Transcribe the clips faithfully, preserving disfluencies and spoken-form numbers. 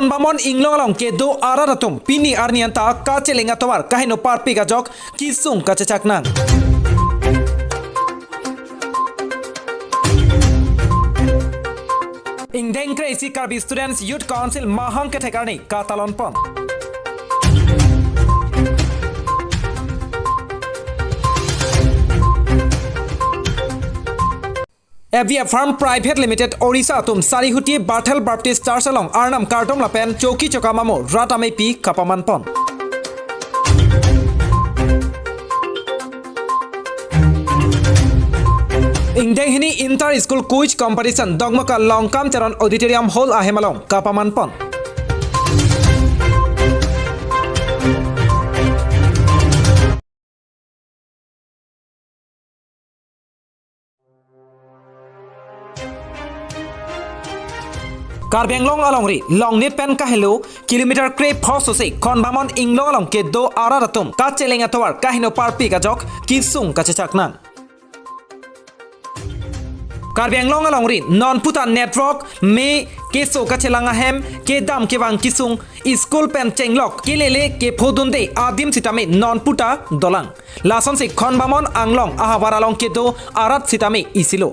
Bamon Inglong along kedo arat atum pini arni anta kacheleng atovar kaheno parpik ajok kesung kachechak nang. Ingdeng kre-isi Karbi Students Youth Council mahang kethek arni katalon pon. F B F Farm Private Limited Orissa atum Sarihuti Bethel Baptist Church along arnam kardom lapen choki chokam amo rat amepi kapaman pon. Ingdeng hini Inter School Quiz Competition Dongmoka Longkam Teron Auditorium Hall ahem along kapaman pon. Karbi Anglong alongri Longnit pen kahelo kilometer krepho sose Khon Bamon Inglong along kedo arat atum kacheleng atovar kaheno parpik ajok kesung kachechak nang. Karbi Anglong alongri non puta network me keso kachelang ahem kedam kevang kesung school pen chenglok kelele kephodunde adim sitame non puta dolang. Lasonsi Khon Bamon Inglong ahavar along kedo arat sitame isilo.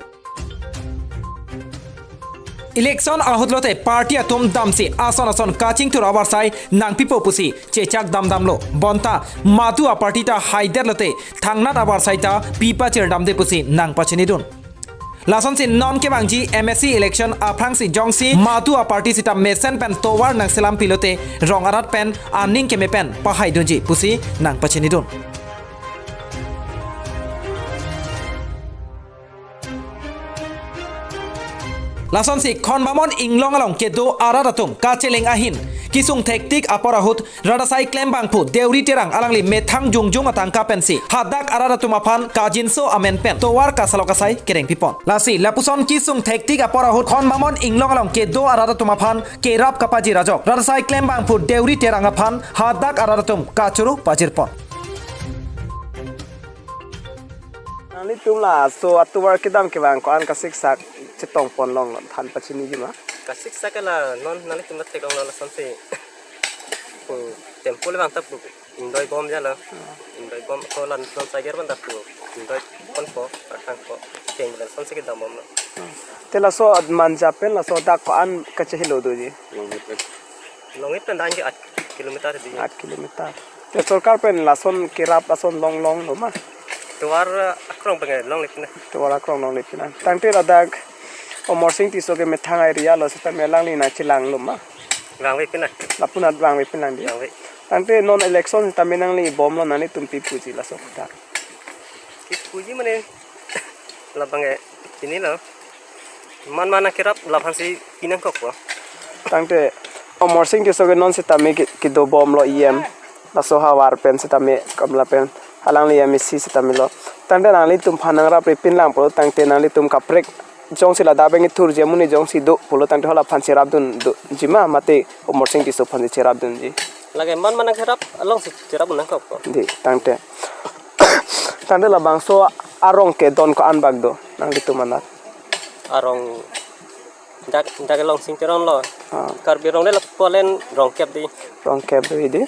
Election ahut lote party atum damsi ason ason kachingthur avarsai nangpipo pusi chechak damdamlo. Bonta madu aparty ta haider lote thangnat avarsai ta pi pachirdamde pusi nangpachinidun. Lasonsi non kevangji M A C election aphrangsi jongsi madu aparty sita mesen pen tovar nangselam pilote rong arat pen aning keme pen pahaidunji pusi nangpachinidun. Lasonsi Khon Bamon Inglong along kedo arat atum kacheleng ahin kesung thektik apor ahut rat asai klembangphu Deuri Terang alangli methang jongjong atangka pensi hadak arat atum aphan kajinso amen pen tovar kasalok asai kereng pipon. Lasi lapuson kesung thektik apor ahut Khon Bamon Inglong along kedo arat atum aphan kerap kapajir ajok rat asai klembangphu Deuri Terang aphan hadak arat atum kachoro pajirpon. Nanglitum laso atovar kedam kevang ko-an kasiksak chetongpon long than pachiniji ma? Kasiksak ke la non nanglitum theklonglo lasonsi pu tempo le vang ta pu ingdoi bom jalo. Ingdoi bom ko la non sager banda pu ingdoi ponpo, artang ko keng bela lasonsi kedam bomlo. Te laso Manja pen laso dak ko-an kachehelo doji? Longnit pen. Longnit pen dan ke aat kilometer di. Aat kilometer. Te sorkar pen lason kerap lason longlonglo ma? Tovar akrong pen longle pina. Tovar akrong longle pina. Tangte ladak Amarsing Tisso ke methang area lo seta me alangli nangchelanglo ma? Vangve pina. Lapunat vangve pina di. Vangve. Tangte non election seta me nangli bomlo nanglitum pi puji laso kota? Pi puji mane labang e chinilo. Man man nangkerap laphansi pinangkokpo. Tangte Amarsing Tisso ke non sitame ke, kedo bomlo E M. Laso havar pen sitame Kamla pen alangli M A C sitame lo. Tangte nanglitum aphan nangrapri pinlang pulo tangte nanglitum kaprek jongsi ladak abang ithurji amonit jongsi do pulo tangte hala aphan cherapdun doji ma mate Amarsing Tisso aphansi cherapdunji? Lake man man nangkerap alongsi cherapdun nangkokpo. Di tangte. Tangte labangso arong kedon ko-an bak do nanglitum anat? Arong dak dak Longsing Teron lo. Ah. Karbi Anglong le lapu alen rongkep di. Rongkep di di.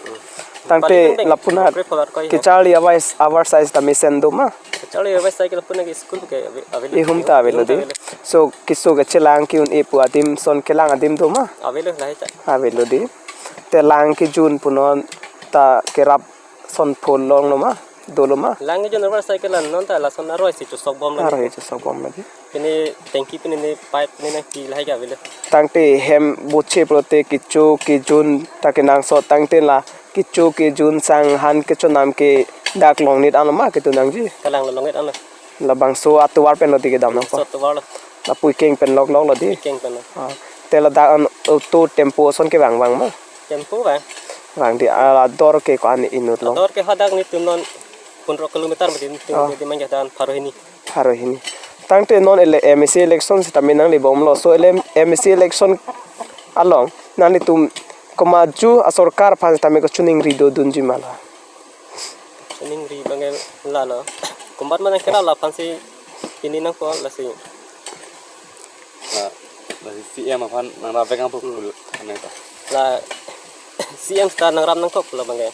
Tangte Bali pen beng lapunat rongkep pholar koi. Kecharli avai avarsai sitame mesen do ma? Kecharli avarsai ke lapu nang school ke ave-, avelo. Ihum ta avelo di. Ihum ta avelo. So keso kachelang ke-un-e pu adim ason kelang adim do ma? Avelo lahai ta. Avelo di. Te lang kejun punon ta kerap ason pho longlo ma? Dolo ma? Lang kejun avarsai ke la non ta lason aroi si chosok bomlo. Aroi chosok bomlo di. Pini tanki pini ni pipe pini nangpi lahai ke avelo. Tangte hem boche pulote kecho kejun ta kenangsot tangte la kecho kejun sang han kechonam ke dak Longnit anlo ma kedo nangji? Kalang lo Longnit anlo. Labangso atovar pen lo di kedam nangpo. So atovar lo. Lapu ikeng pen lokloklo di. Ikeng pen lo. Ah. Te ladak an auto tempo ason kevang vang ma? Tempo vang. Vang di, ah, ador ke ko-an inut long? Ador ke hadak netum non pondro kilometer mati netum. Ah. Di mangga dan pharo hini. Pharo hini. Tangte non ele M A C election sitame nangli bomlo. So ele M A C election along nanglitum komat asorkar aphan sitame kachiningri dodunji ma la? Chiningri abang ke lalo. Komat man nangkerap laphansi pini nangpo lasi. La, lasi C M aphan nangrap vek nangpo pul, anai ta. La C M star nangram nangkok pulo abangke.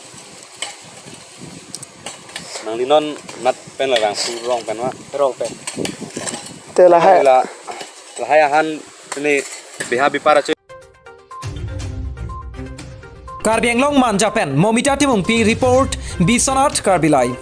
Nangli non mat pen la rang su rong pen ma? Rong pen. Te lahai. La, lahai ahan ini biha bipara chu. Karbi Anglong Manja pen Momita Timungpi report, Biswanath Karbi Live.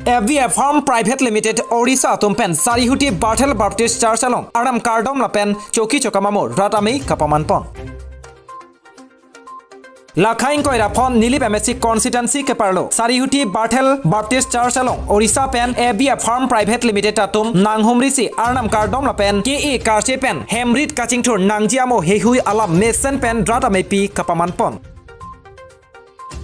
A B F Farm Private Limited Orissa atum pen Sarihuti Bethel Baptist Church along Arnam kardom lapen choki chokam amo rat amei kapaman pon. Lakhai ingkoi ra phon Nilip M A C constituency keparlo Sarihuti Bethel Baptist Church along Orissa pen A B F Farm Private Limited atum nanghumrisi Arnam kardom lapen K A karche pen hemrit kachingthur nangji amo heihui alam mesen pen rat ameipi kapaman pon.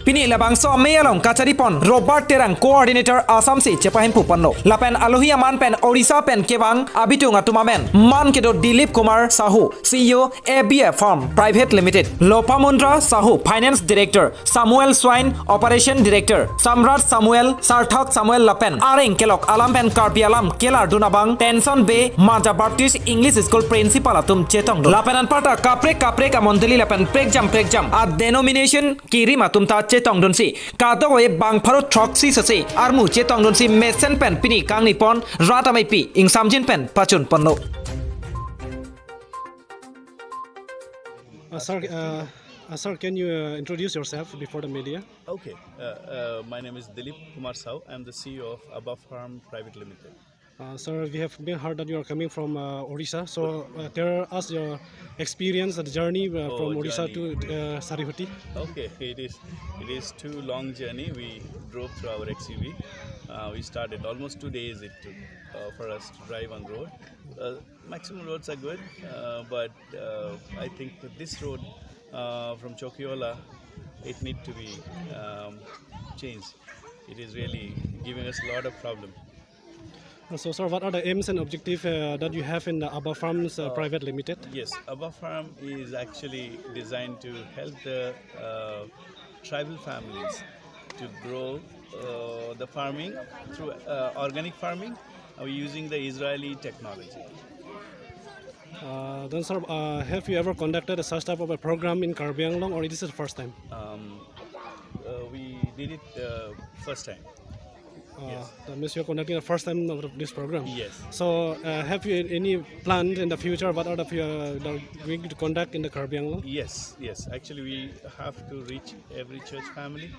Pini labangso amei along kachari pon Robert Terang, coordinator Assam si chepahemphu ponlo. Lapen alohi aman pen Orissa pen kevang abitung atum amen man kedo Dilip Kumar Sahu, C E O A B F Farm Private Limited, Lopamundra Sahu, Finance Director, Samuel Swain, Operation Director, Samrat Samuel, Sarthak Samuel lapen areng kelok alam pen Karbi alam kelar dun abang Tenson Bey Manja Baptist English School Principal atum chetongdun. Lapen anparta kaprek kaprek amondoli lapen prekjam prekjam a denomination kirim atum ta chetongdunsi kadokave bang pharo throksi sese armu chetongdunsi mesen pen pini kangni pon rat ameipi ingsamjin pen pachun ponlo. Uh, sir, uh, uh, sir, can you uh, introduce yourself before the media? Okay, uh, uh, my name is Dilip Kumar Sahu. I'm the C E O of Abba Farm Private Limited. Uh, sir, we have been heard that you are coming from uh, Orissa. So uh, tell us your experience, the journey uh, Oh, from Orissa journey. to uh, Sarihuti. Okay, it is it is too long journey. We drove through our X U V. Uh, we started almost two days it took uh, for us to drive on road. Uh, maximum roads are good, uh, but uh, I think this road uh, from Chokiola, it need to be um, changed. It is really giving us a lot of problem. Uh, So, sir, what are the aims and objective uh, that you have in the Abba Farms uh, Uh, Private Limited? Yes, Abba Farm is actually designed to help the uh, tribal families to grow uh, the farming through uh, organic farming. Uh, We're using the Israeli technology. Uh, then, sir, uh, have you ever conducted a such type of a program in Karbi Anglong, or it is the first time? Um, uh, we did it uh, first time. Uh, Yes. That means you're conducting the first time of this program. Yes. So, uh, have you any planned in the future? What are the uh, the going to conduct in the Karbi Anglong? Yes, yes. Actually, we have to reach every church family,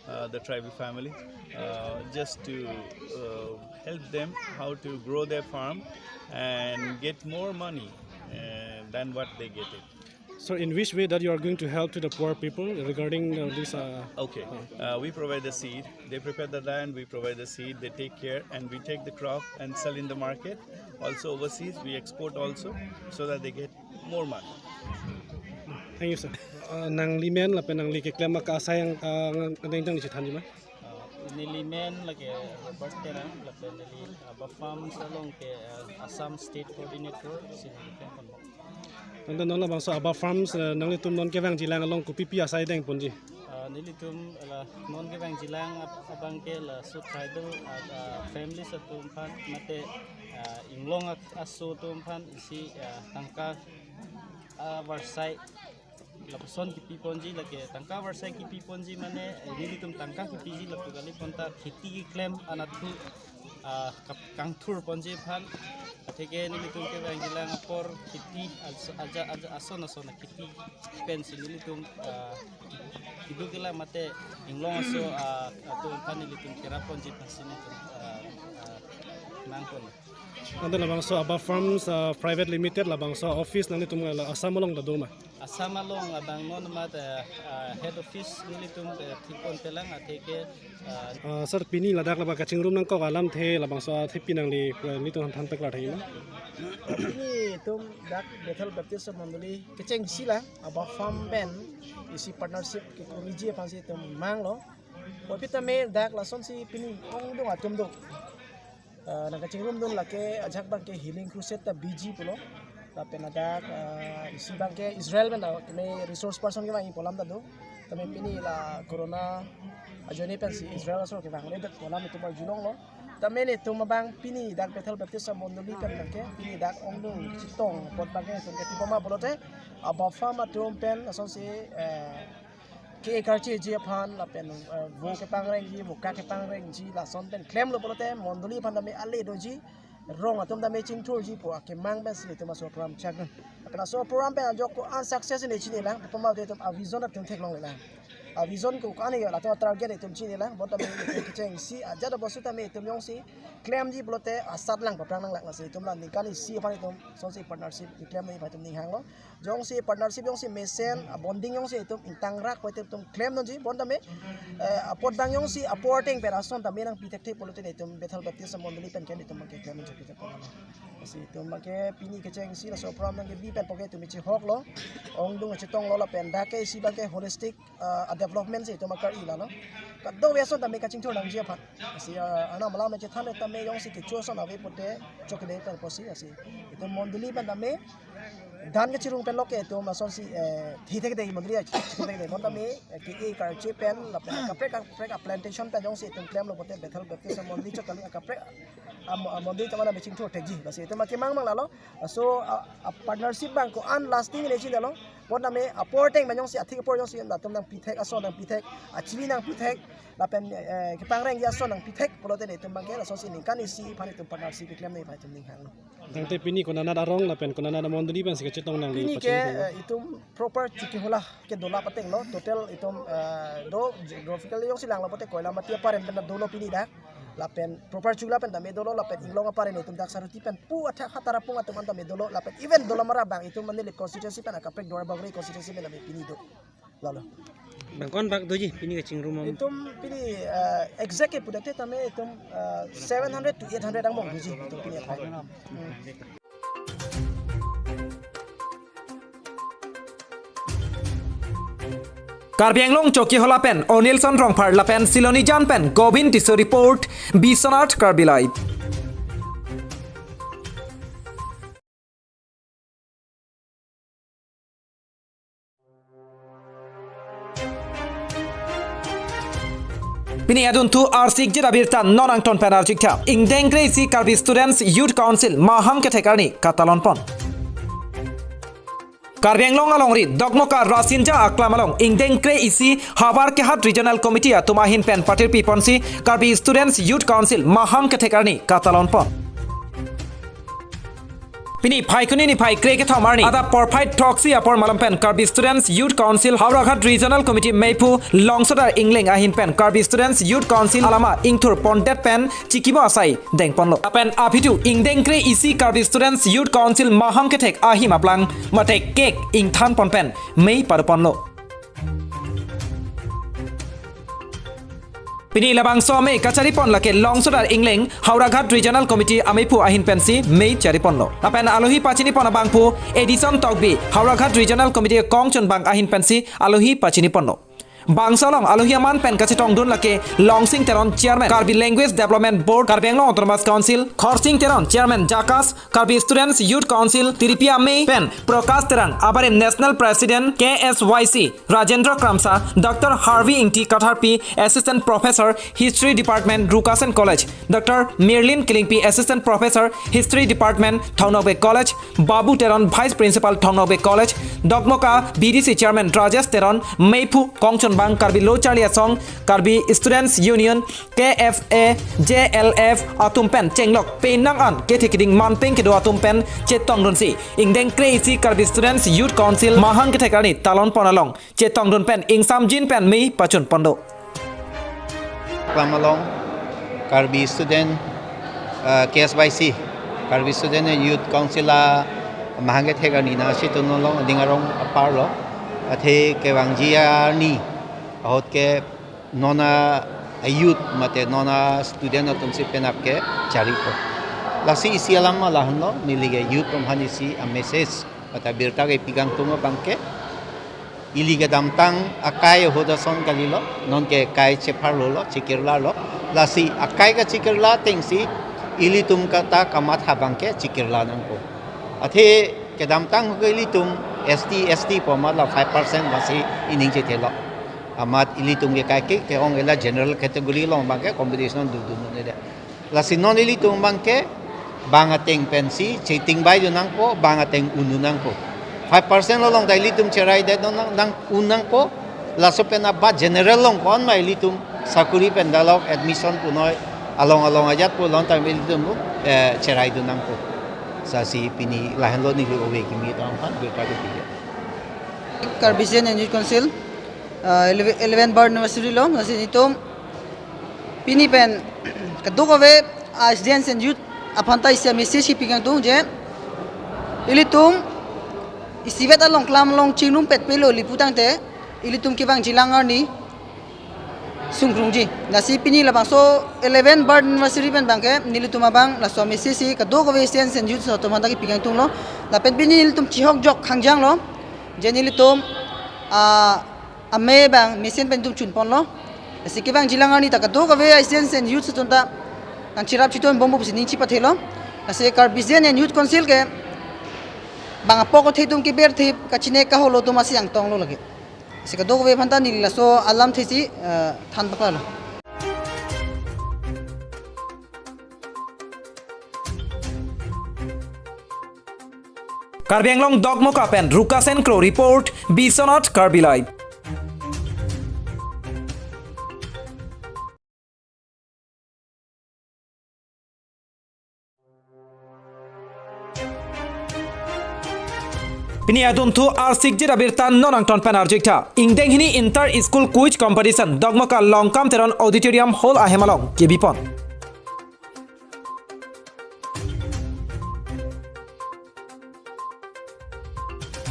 uh, the tribal family, uh, just to uh, help them how to grow their farm and get more money uh, than what they get it. So, in which way that you are going to help to the poor people regarding uh, this? Uh, Okay. Uh, we provide the seed. They prepare the land. We provide the seed. They take care, and we take the crop and sell in the market. Also overseas, we export also, so that they get more money. Thank you, sir. Uh, nangli men lapen nangli keklem aka asai yang uh, nang nang chethanji ma? Uh, neli men lake Robert Terang, lapen neli Abba Farms along ke uh, Assam State Coordinator si neli klem pon. Tangte non labangso Abba Farms uh, nanglitum non kevangjilang along kopipi asai dengponji? Uh, nelitum la non kevangjilang ab- abang ke laso tribal uh, uh, families atum aphan mate uh, inglong ak- aso atum aphan isi uh, tangka uh, varsai lapuson kipi ponji lake tangka varsai kipi ponji mane eh, nelitum tangka kipiji lapu kali ponta kheti keklem anatthu ah, kap- kangthur ponji aphan atheke nelitum kevangjilang apor kheti aja aja aja ason ason kheti pensi nelitum ah, kiduk kelang mate inglong aso ah, atum aphan nelitum kerap ponji aphansi nelitum ah, ah, nangpon. Tangte labangso Abba Farms uh, Private Limited labangso office nanglitum la Assam along ta do ma? Assam along abang non mat eh, eh, head office nelitum eh, thipon pelang atheke eh, Uh, sir, pini ladak laba kachingrum nangkok alamthe labangso athepi nangli uh, nelitum than than peklar thai ma? Pini itum dak Bethel Baptist Mondoli kecheng sila Abba Farm pen isi partnership ke kuriji aphansi itum manglo. Kopitame dak lasonsi pini ongdung atum do. Uh, nangkachingrumdun lake ajak abang ke healing crusade ta biji pulo. Lapen ladak, eh, isi abangke Israel pen dak keme resource person kevangji pu alam ta do. Tame pini la corona ajoine pensi Israel aso kevangledet pu alam itum arjulonglo. Tame netum abang pini dak Bethel Baptist Mondoli pen abangke pini dak ongdung chetong apot abangke itum ke tipama pulote, a-buffer atum pen lasonsi, eh, ke-e karcheji aphan lapen, eh, vo kepangrengji, voka kepangrengji lason pen klemlo pulote mondoli aphan tame ale doji, rong atum tame chingthurji pu akemang pensi itum aso program chakdun. Lapen aso program pen ajok ko-an success ne chinelang, pama itum a-vision atum theklonglelang. A-vision ko-an ne latum target itum chinelang, bonta itum kechengsi ajat abosu tame itum jongsi klemji pulote asatlang paphrang nanglak, lasi itum la ningkan isi aphan itum lasonsi partnership keklem aphan itum ning hanglo. Jongsi partnership jongsi mesen, a-bonding jongsi itum ingtangrak pu itum klemdunji, bonta tame, eh, apot abang jongsi apor ateng pen ason tame nangpi thekthe pulote itum Bethel Baptist Mondoli pen ke itum abangke klemdunji pu itum. Lasi itum abangke pini kechengsi laso program abangke bi pen puke itum chehoklo, ongdung chetonglo lapen dak ke isi abangke holistic, eh, a-development si itum akar-i lalo. Kadokave ason tame kachingthur nangji aphan. Lasi, eh, anam alam chethan tame jongsi kecho ason ave pulote chokle pen pusi, lasi itum mondoli pen tame dan kachirung pen lo ke itum lasonsi, eh, thithek de mondoli, thithek de bonta tame, eh, ke-e karche pen lapen kaprek kaprek a-plantation pen jongsi itum klemlo pulote Bethel Baptist Mondoli chot kali kaprek a-mo-, a-mondoli tame nangchingthur thekji. Lasi itum akemang mang lalo. So, a, a-partnership abang ko-an lasting ne chinilo. Bonta tame apor ateng pen jongsi athik apor jongsi latum nangpi thek, ason nangpi thek, achili nangpi thek, lapen, eh, kepangrengji ason nangpi thek pulote itum abangke lasonsi ningkan isi aphan itum partnership keklemji aphan itum ning hanglo. Tangte pini konanat arong lapen konanat mondoli pensi kachetong nangli pini ke, pachini, eh, itum proper Chokihola ke dolap atenglo, total itum, eh, do geographically jongsi langlo pulote Koilamati aparen pen dolo pini dak. Lapen proper Chokihola pen tame dolo, lapen inglong aparen itum dak Saruti pen pu athak Hatarapung atum an tame dolo, lapen even Dolamara abang itum mane lip constituency pen akaprek Duar Bagori constituency pen tame pini do. Lalo. Bang ko-an bak doji pini kachingrum am? Itum pini, eh, exact ke pudet tame itum, eh, seven hundred to eight hundred angbong doji itum pini athai. Hmm. Karbi Anglong Chokihola pen Onilson Rongphar lapen Silonijan pen Govind Tisso report, Biswanath Karbi Live. Pini adunthu arsik jeda birta non angton pen arjik tha. Ingdeng kre-isi Karbi Students Youth Council Mahang kethek arni katalon pon. Karbi Anglong alongri Dokmoka Rasinja Aklam along ingdeng kre-isi Howraghat Regional Committee atum ahin pen patirpi ponsi Karbi Students Youth Council Mahang kethek arni katalon pon. Pini Phaikuni niphai kre kethom arni adap porphai throksi apor malom pen Karbi Students Youth Council Howraghat Regional Committee meiphu Longsodar Engleng ahin pen Karbi Students Youth Council alama ingthur pondet pen chikimo asai deng ponlo. Lapen aphi thu ingdeng kre-isi Karbi Students Youth Council Mahang kethek ahim aplang mate cake ingthan pon pen mei paru ponlo. Pini labangso amei kachari pon lake Longsodar Engleng, Howraghat Regional Committee ameiphu ahin pensi mei chari ponlo. Lapen alohi pachini pon abangphu Edison Tokbi, Howraghat Regional Committee kongchunbang ahin pensi alohi pachini ponlo. Bangso along alohi aman pen kachetongdun lake Longsing Teron, Chairman Karbi Language Development Board, Karbi Anglong Autonomous Council, Khorsing Teron, Chairman JACAS, Karbi Students Youth Council, tiripi amei pen Prakash Terang, abarim National President K S Y C, Rajendra Kramsa, Doctor Harvey Ingti Katharpi, Assistant Professor, History Department, Rukasen College, Doctor Mirlin Killingpi, Assistant Professor, History Department, Thong Nokbe College, Babu Teron, Vice Principal, Thong Nokbe College, Dokmoka B D C Chairman Rajesh Teron, meiphu kongchunbang Karbi Lo Charli Asong, Karbi Students Union, K F A, J L F atum pen chenglok penang an kethe keding manpeng kedo atum pen chetongdunsi ingdeng kre-isi Karbi Students Youth Council Mahang kethek arni talon pon along chetongdun pen ingsamjin pen mei pachun pondo. Aklam along Karbi Student, uh, K S Y C, Karbi Student and Youth Council amahang kethek arni nangchetongdun along ading arong apar lo. Athe kevangji arni ahut ke non a-youth mate non a-student atumsi penap kechari po. Lasi isi alam lahelo, neli ke youth atum aphan isi a-message mate abirta kepi kangtung abangke, ili kedamtang akai ahut ason kalilo, non ke akai chepharlo lo, chekirla lo. Lasi akai kachekirla atengsi ilitum kata kamatha abangke chekirla nangpo. Athe Kedamtang ke ilitum S T, S T pu amat la five percent basi ining chethelo. Amat ilitum ke kaike ke-ong ela general category along abangke competition dodun un-e de. Lasi non ilitum abangke bang ateng pensi chetingbai dun nangpo, bang ateng un dun nangpo. Five percent along ta ilitum cherai det dun nang, nang un nangpo. Laso pen abat general along ko-an ma ilitum sakuri pen dalok admission punoi along along ajat pu along ta ilitum, eh, cherai dun nangpo. Lasi pini lahenlo neli ove kimi tong aphan birta kepi. Karbi Students and Youth Council, uh, eleven, eleven birth anniversary lo, lasi nelitum pini pen kadokave, uh, students and youth aphan ta isi a-message kepi kangtung je, ilitum isivet along klam along chingnum petpelo ili putangte, ilitum kevangji lang arni sungkrungji. Lasi pini labangso eleven birth anniversary pen abangke nelitum abang laso a-message si kadokave students and youth atum aphan ta kepi kangtunglo. Lapen pini nelitum chihokjok khangjanglo je nelitum, ah, amei abang mesen pen tum chunponlo. Lasi kevangji lang arni ta kadokave students and youth atum ta nangcherap chetong bompo pusi ning chepathelo. Lasi Karbi Students and Youth Council ke bang apok athe atum keber thip kachine kaholo atum asi angtonglo lake. Lasi kadokave aphan ta neli laso alamthe si, eh, than paklalo. Karbi Anglong Dogmoka pen Rukasen Kro report, Biswanath Karbi Live. Pini adunthu arsikjit abirta non angton pen arju-ik tha. Ingdeng hini Inter School Quiz Competition Dogmoka Longkam Teron Auditorium Hall ahem along kebipon.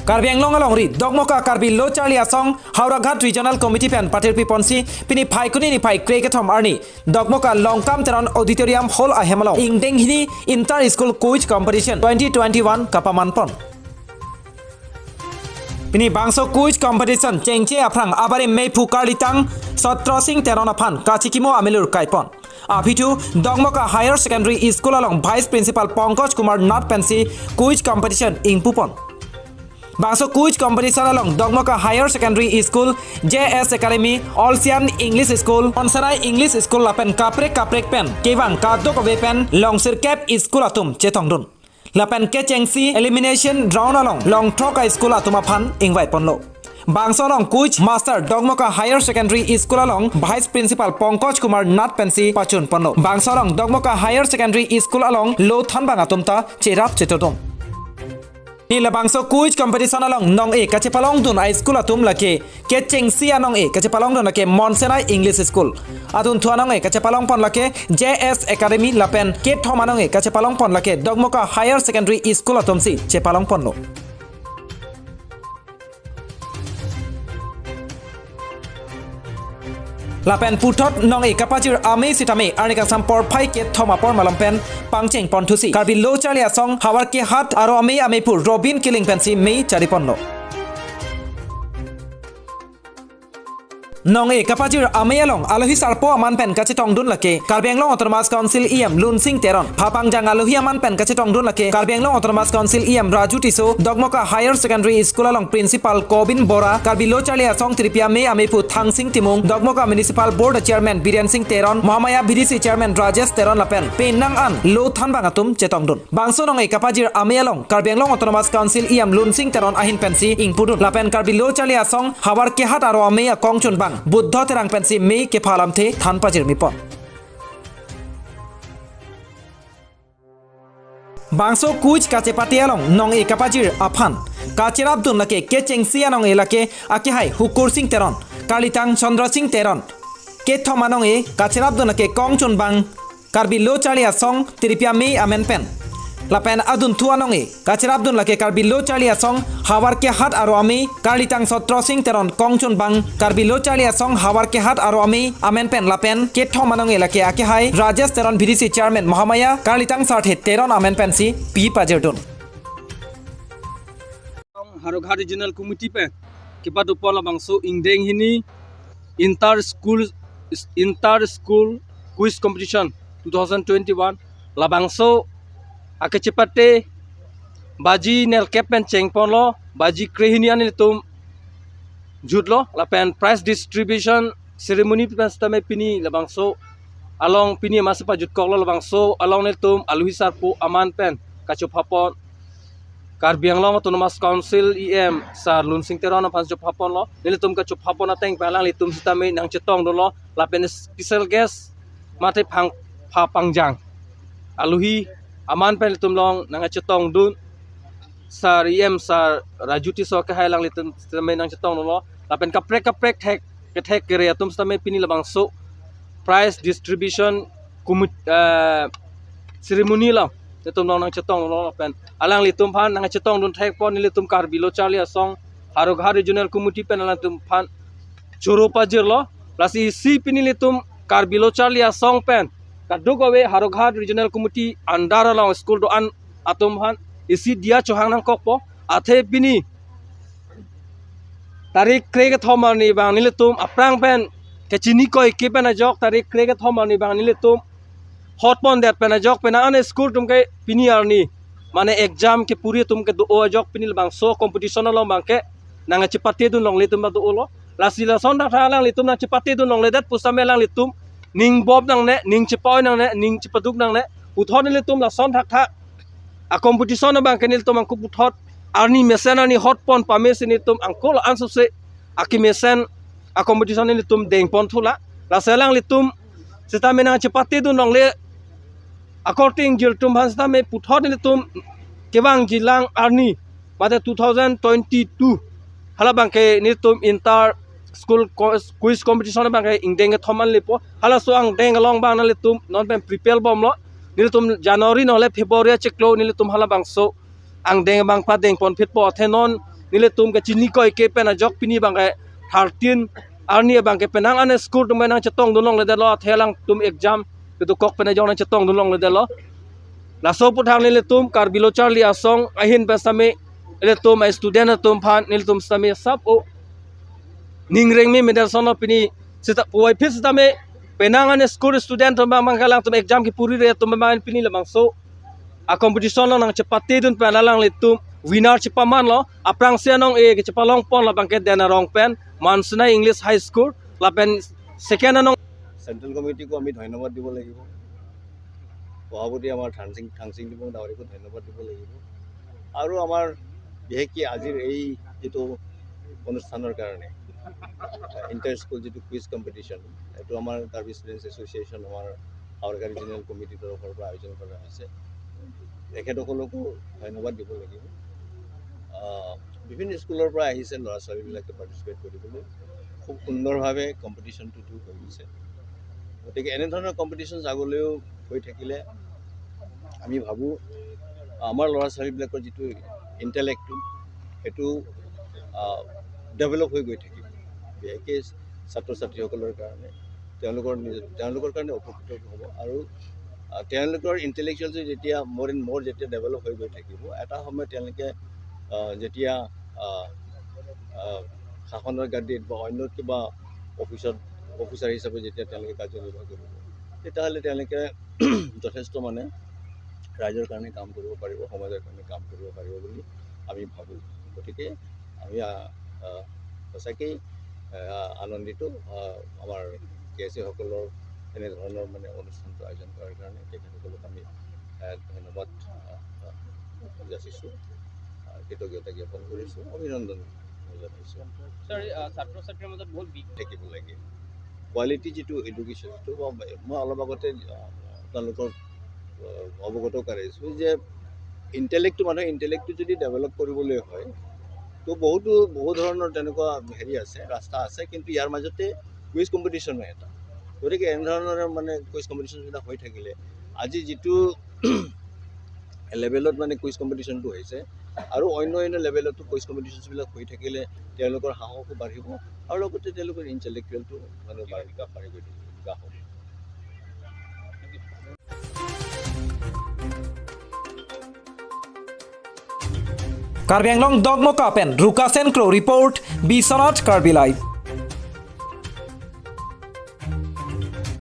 Karbi Anglong alongri Dogmoka Karbi Lo Charli Asong Howraghat Regional Committee pen patirpiponsi pini Phaikuni niphai kre kethom arni Dogmoka Longkam Teron Auditorium Hall ahem along ingdeng hini Inter School Quiz Competition twenty twenty-one kapamanpon. Pini bangso quiz competition chengche aphrang abarim meiphu karlitang Sotro Sing Teron aphan kachikimo amelur kaipon. Aphi thu Dogmoka Higher Secondary School along Vice Principal Pankaj Kumar Nath pensi quiz competition ingpupon. Bangso quiz competition along Dogmoka Higher Secondary School, J S Academy, Olsian English School, Monsenai English School lapen kaprek kaprek pen kevang kadokave pen longsirkep school atum chetongdun. Lapen kechengsi elimination round along longthrok a-school atum aphan ingvaiponlo. Bangso along quiz master Dogmoka Higher Secondary School along Vice Principal Pankaj Kumar Nath pensi pachunponlo. Bangso along Dogmoka Higher Secondary School along lo thanbang atum ta cherap chetordun. Pini labangso quiz competition along nong-e kachepalongdun a-school atum lake kechengsi anong-e kachepalongdun lake Monsenai English School. Adunthu anong-e kachepalongpon lake J S Academy lapen kethom anong-e kachepalongpon lake Dogmoka Higher Secondary School atumsi chepalongponlo. Lapen puthot nong-e kapajir amei sitame arni kangsam porphai kethom apor malom pen pangchengponthusi Karbi Lo Charli Asong Havar Kehat aro amei ameiphu Robin Killing pensi mei chariponlo. Nong-e kapajir amei along alohi sarpo aman pen kachetongdun lake Karbi Anglong Autonomous Council E M Lunsing Teron, phapangjang alohi aman pen kachetongdun lake Karbi Anglong Autonomous Council E M Raju Tisso, Dogmoka Higher Secondary School along Principal Kobin Bora, Karbi Lo Charli Asong Tiripi Amei ameiphu Thangsing Timung, Dogmoka Municipal Board Chairman Biren Sing Teron, Mahamaya B D C Chairman Rajesh Teron lapen penang an lo thanbang atum chetongdun. Bangso nong-e kapajir amei along Karbi Anglong Autonomous Council E M Lunsing Teron ahin pensi ingpudun. Lapen Karbi Lo Charli Asong Havar Kehat aro amei akongchunbang Buddho Terang pensi mei kepha alamthe than pajirmipon. Bangso quiz kachepate along nong-e kapajir aphan kacherapdun lake kechengsi anong-e lake akehai Hukur Sing Teron, karlitang Chandra Sing Teron. Kethom anong-e kacherapdun lake kongchunbang Karbi Lo Charli Asong Tiripi Amei amen pen. Lapen adunthu anong-e kacherapdun lake Karbi Lo Charli Asong Havar Kehat aro amei, karlitang Sotro Sing Teron kongchunbang Karbi Lo Charli Asong Havar Kehat aro amei amen pen lapen kethom anong-e lake akehai Rajesh Teron B D C Chairman Mahamaya, karlitang Sarthe Teron amen pensi pi pajirdun. Howraghat Regional Committee pen kepadopon labangso ingdeng hini Inter School, Inter School Quiz Competition two thousand twenty-one labangso akechepate baji nerkep pen chengponlo, baji krehini an nelitum jutlo, lapen prize distribution ceremony pen sitame pini labangso along pini masi pajutkoklo, labangso along nelitum aluhi sarpo aman pen kachophapon, Karbi Anglong Autonomous Council E M Sir Lunsing Teron aphan chophaponlo. Nelitum kachophapon ateng pen alanglitum sitame nangchetongdunlo, lapen special guest mate phang pha pangjang aluhi aman pen nelitum along nangchetongdun Sir E M Sir Raju Tisso ke hai alanglitum sitame nangchetongdunlo, lapen kaprek kaprek thek kethek kere atum sitame pini labangso prize distribution committee, eh, ceremony along nelitum along nangchetonglo, lapen alanglitum aphan nangchetongdun thekpon nelitum Karbi Lo Charli Asong Howraghat Regional Committee pen alanglitum aphan choro pajirlo. Lasi isi pini nelitum Karbi Lo Charli Asong pen kadokave Howraghat Regional Committee under along school do-an atum aphan isi diya chohang nangkokpo. Athe pini tarik krekethom arni abang nelitum aphrang pen kachini koike pen ajok tarik krekethom arni abang nelitum hotpondet pen ajok penang an school atum ke pini arni mane exam kepuri atum kedo ajok pini labangso competition along abangke nangchepatedun longle atum do-olo. Lasi lason thakthak alanglitum nangchepatedun longledet pusitame alanglitum ning bop nangne, ning chepa-oi nangne, ning chepaduk nangne. Puthot nelitum lason thakthak a competition abangke nelitum angko puthot arni mesen arni hotpon pame si nelitum angko la-an sose akemesen a competition nelitum dengpon thula. Lasi alanglitum sitame nangchepatedun longle akorte ingjir atum aphan sitame puthot nelitum kevangjilang arni mate two thousand twenty-two hala abangke nelitum inter school co- quiz competition abangke ingdeng kethom an lepo. Halaso angdeng along abang nelitum non pen prepare bomlo. Nelitum January nonle February achiklo nelitum halabangso angdeng abang padengponphitpo, athe non nelitum kachini koike pen ajok pini abangke thirteen arni abangke penang an school atum nangchetongdun longledetlo, athe alangtum exam kedokok pen ajok nangchetongdun longledetlo. Laso aputhak nelitum Karbi Lo Charli Asong ahin pen sitame nelitum a student atum aphan nelitum sitame sap o ning rengme medal sono pini sita puvoiphit sitame penang an school student atum abang abangke alangtum exam kepuri re atum abang pini labangso a competition along nangchepatedun pen alanglitum winner chepamanlo. Aphrangsi anong-e kechepalongpon labangke Den Arong pen Mansina English High School, lapen second anong- central কমিটিকো আমি ধন্যবাদ দিব লাগিব, সভাপতি আমাৰ থাংচিং থাংচিং টিপং ডাঙৰীকো ধন্যবাদ দিব লাগিব। আৰু আমাৰ বিশেষকৈ আজিৰ এই যিটো অনুষ্ঠানৰ কাৰণে ইণ্টাৰ স্কুল যিটো কুইজ কম্পিটিশ্যন, এইটো আমাৰ কাৰ্বি ষ্টুডেণ্টছ এছ'চিয়েশ্যন, আমাৰ হাওৰাঘাট ৰিজনেল কমিটিৰ তৰফৰ পৰা আয়োজন কৰা হৈছে। তেখেতসকলকো ধন্যবাদ দিব লাগিব। আহ, বিভিন্ন স্কুলৰ পৰা আহিছে ল'ৰা ছোৱালীবিলাকে পাৰ্টিচিপেট কৰিবলৈ, খুব সুন্দৰভাৱে কম্পিটিশ্যনটো হৈ গৈছে। গতিকে এনেধৰণৰ কম্পিটিশ্যন আগলৈও হৈ থাকিলে আমি ভাবোঁ আমাৰ ল'ৰা ছোৱালীবিলাকৰ যিটো ইণ্টেলেক্টটো সেইটো ডেভেলপ হৈ গৈ থাকিব। বিশেষকৈ ছাত্ৰ ছাত্ৰীসকলৰ কাৰণে তেওঁলোকৰ নিজ তেওঁলোকৰ কাৰণে উপকৃত হ'ব। আৰু আহ, তেওঁলোকৰ ইণ্টেলেকচুৱেলটো যেতিয়া মোৰ এণ্ড মোৰ যেতিয়া ডেভেলপ হৈ গৈ থাকিব, এটা সময়ত তেওঁলোকে আহ, যেতিয়া আহ, আহ, শাসনৰ গাদীত বা অন্য কিবা অফিচত অফিচাৰ হিচাপে যেতিয়া তেওঁলোকে কাৰ্যনিৰ্বাহ কৰিব, তেতিয়াহ'লে তেওঁলোকে যথেষ্ট মানে ৰাইজৰ কাৰণে কাম কৰিব পাৰিব, সমাজৰ কাৰণে কাম কৰিব পাৰিব বুলি আমি ভাবোঁ। গতিকে আমি আহ, আহ, সঁচাকেই আহ, আনন্দিত আহ, আমাৰ কে এছ এ সকলৰ এনেধৰণৰ মানে অনুষ্ঠানটো আয়োজন কৰাৰ কাৰণে তেখেতসকলক আমি আহ, ধন্যবাদ আহ, আহ, যাচিছোঁ, আহ, কৃতজ্ঞতা জ্ঞাপন কৰিছোঁ, অভিনন্দন জনাইছোঁ। ছাৰ, আহ, ছাত্ৰ ছাত্ৰীৰ মাজত বহুত বিষ থাকিব লাগে। কোৱালিটি যিটো এডুকেশ্যন, সেইটো মই অলপ আগতে আহ, আপোনালোকক আহ, অৱগত কৰাইছোঁ যে ইণ্টেলেক্টটো, মানুহৰ ইণ্টেলেক্টটো যদি ডেভেলপ কৰিবলৈ হয়, তো বহুতো বহু ধৰণৰ তেনেকুৱা হেৰি আছে, ৰাস্তা আছে, কিন্তু ইয়াৰ মাজতে কুইজ কম্পিটিশ্যনো এটা। গতিকে এনেধৰণৰ মানে কুইজ কম্পিটিশ্যনবিলাক হৈ থাকিলে আজি যিটো লেভেলত মানে কুইজ কম্পিটিশ্যনটো হৈছে আৰু অন্য অন্য লেভেলতো কুইজ কম্পিটিশ্যনছবিলাক হৈ থাকিলে তেওঁলোকৰ সাহসো বাঢ়িব আৰু লগতে তেওঁলোকৰ ইণ্টেলেকচুৱেলটো মানে বাঢ়ি বিকাশ বাঢ়ি গৈ থাকিব, বিকাশ হ'ব। Karbi Anglong Dogmoka pen Rukasen Kro report, Biswanath Karbi Live.